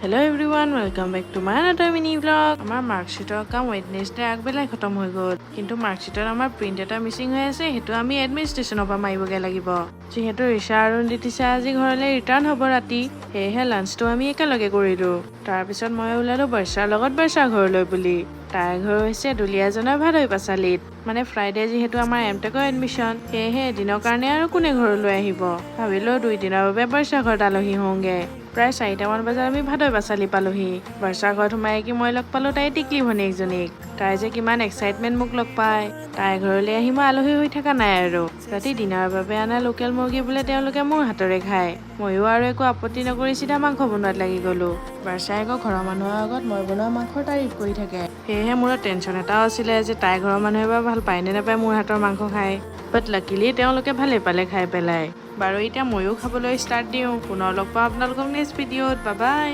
Hello everyone, welcome back to my another mini vlog. আমাৰ মাৰ্কশ্বিটৰ কাম Wednesday আগবেলাই খতম হৈ গ'ল, কিন্তু মাৰ্কশ্বিটত আমাৰ প্ৰিণ্ট এটা মিচিং হৈ আছে। সেইটো আমি এডমিনিষ্ট্ৰেশ্যনৰ পৰা মাৰিবগৈ লাগিব। যিহেতু ঋষা আৰু নীতিশা আজি ঘৰলৈ ৰিটাৰ্ণ হ'ব ৰাতি, সেয়েহে লাঞ্চটো আমি একেলগে কৰিলোঁ। তাৰপিছত মই ওলালোঁ বৰ্ষাৰ লগত বৰ্ষাৰ ঘৰলৈ বুলি। তাইৰ ঘৰ হৈছে দুলীয়াজনৰ ভাদৈ পাঁচালিত। মানে ফ্ৰাইডে যিহেতু আমাৰ এম টেকৰ এডমিশ্যন, সেয়েহে এদিনৰ কাৰণে আৰু কোনে ঘৰলৈ আহিব? ভাবিলোঁ 2 দিনৰ বাবে বৰ্ষাৰ ঘৰত আলহী হওঁগৈ। প্ৰায় 4টামান বজাত আমি ভাদৈ পাঁচালি পালোহি। বৰ্ষাৰ ঘৰত সোমাই কি মই লগ পালোঁ তাইৰ টিকলি ভনীয়েকজনীক। তাই যে কিমান এক্সাইটমেণ্ট মোক লগ পাই! তাইৰ ঘৰলৈ আহি মই আলহী হৈ থকা নাই আৰু। ৰাতি ডিনাৰৰ বাবে অনা লোকেল মুৰ্গী বোলে তেওঁলোকে মোৰ হাতৰে খায়। ময়ো আৰু একো আপত্তি নকৰি চিধা মাংস বনোৱাত লাগি গ'লো। বৰ্ষাই আকৌ ঘৰৰ মানুহৰ আগত মই বনোৱা মাংসৰ তাৰিফ কৰি থাকে। সেয়েহে মূৰত টেনশ্যন এটাও আছিলে যে তাইৰ ঘৰৰ মানুহে বাৰু ভাল পায় নে নাপায় মোৰ হাতৰ মাংস খাই। বাট লাকিলি তেওঁলোকে ভালেই পালে খাই পেলাই। বাৰু, এতিয়া ময়ো খাবলৈ ষ্টাৰ্ট দিওঁ। পুনৰ লগ পাওঁ আপোনালোকক নেক্সট ভিডিঅ'ত। বাই।